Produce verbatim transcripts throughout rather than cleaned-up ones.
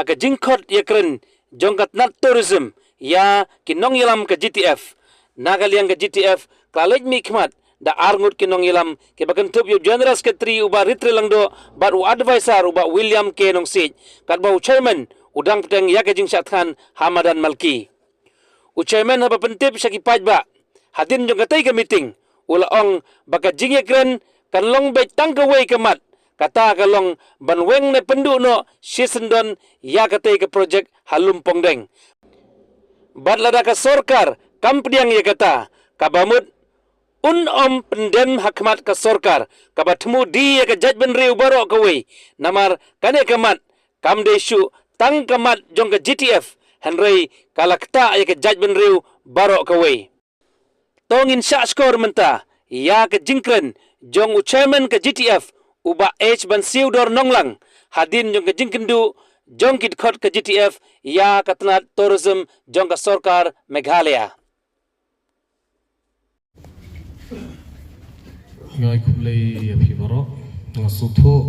ka jingkhot ïakren jong ka tnat tourism ïa ki nongïalam ka G T F. Na ka liang ka G T F ka la leit mihkhmat da ar ngut ki nongïalam kiba kynthup ïa u General Secretary u Bah Ritre Lyngdoh bad u Advisor u Bah William K Nongsiej, katba u Chairman u dang bteng ïa ka jingshah thngan ha madan Malki. U Chairman haba pyntip sha ki paidbah hadien jong katei ka meeting, u la ong ba ka jingïakren kan long beit tang kawei ka mat, kata ka long ban weng ne pynduh noh shisyndon ïa katei ka projek ha Lumpongdeng. Bad lada ka sorkar kam pdiang ïa kata, kaba mut un ym pyndem ha khmat ka sorkar, kaba thmu die ïa ka jaitbynriew baroh kawei, namar kane ka mat kam dei shuh tang ka mat jong ka G T F, hynrei ka la ktah ïa ka jaitbynriew baroh kawei. To ngin shah shkor mynta ïa ka jingkren jong u Chairman ka G T F, u Bah H Bansiewdor Nonglang, hadien jong ka jingkynduh jong ki dkhot ka G T F ïa ka tnat tourism jong ka sorkar Meghalaya. Nga ai khublei ïa phi baroh. Nga sngewthuh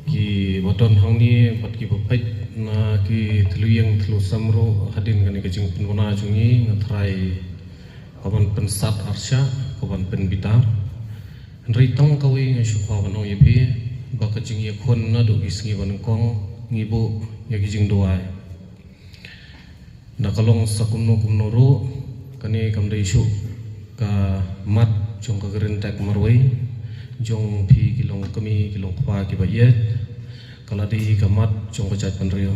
kiba don hangne bad kiba peit na ki thliew ïing thliew sem ruh, hadien kane ka jingpynbna jong ngi nga tharai ka ban pynsat arshah, ka ban pynbitar. Hynrei tang kawei nga shu kwah ban ong ïa phi ba ka jingïakhun naduh ki sngi ba nyngkong ngi buh ïa ki jingduwai. Da ka long sa kumno kumno ruh, kane kam dei shuh ka mat jong ka Green Tech marwei, jong phi ki longkmie ki longkpa kiba ïeit, ka la dei ka mat jong ka jaitbynriew.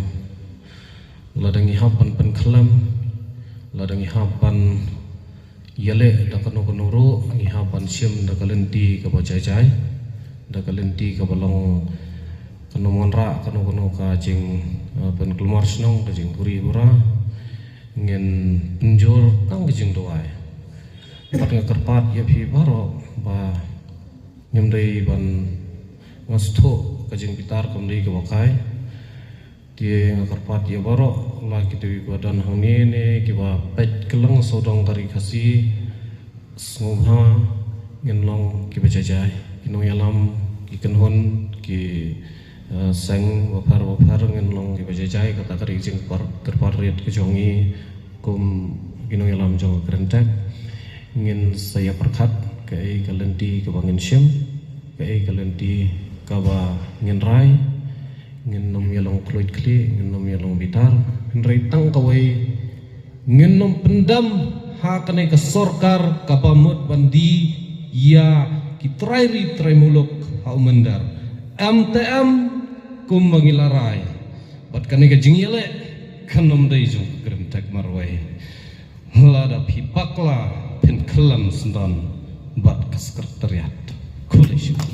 Lada ngi hap ban pynkhlem, lada ngi hap ban ïaleh da kano kano ruh, ngi hap ban shim da ka lynti kaba jai jai, da ka lynti kaba long kano, wanrah kano kano ka jing, eh, pynkulmar shnong, ka jingbuhrieh buhrieh. Ngin pynjur tang ka jingduwai. Bad nga kyrpad ïa phi baroh ba ngim dei ban, nga sngewthuh ka jingbitar kam dei kaba kai. Te nga kyrpad ïa baroh, la kito kiba don hangne ne kiba peit kylleng sawdong ka Ri Khasi, sngewbha ngin long kiba jai jai. Ki nongïalam, ki kynhun, ki, eh, seng bapher bapher ngin long kiba jai jai, kata ka dei ka jingkyrpad rit ka jong ngi kum ki nongïalam jong ka Green Tech. Ngin sa ïa pyrkhat kaei ka lynti kaba ngin shim, kaei ka lynti kaba ngin rai. Ngin ym ïa long khluit khlieh, ngin ym ïa long bitar. Hynrei tang kawei, ngin ym pyndem ha kane ka sorkar kaba mut ban die ïa ki trai ri trai muluk ha u mynder. Em te em, kumba ngi la rai. Bad kane ka jingïaleh kan ym dei jong ka Green Tech marwei. Lada phi bakla, phin khlem sngewdon bad ka Secretariat. Khublei shibun.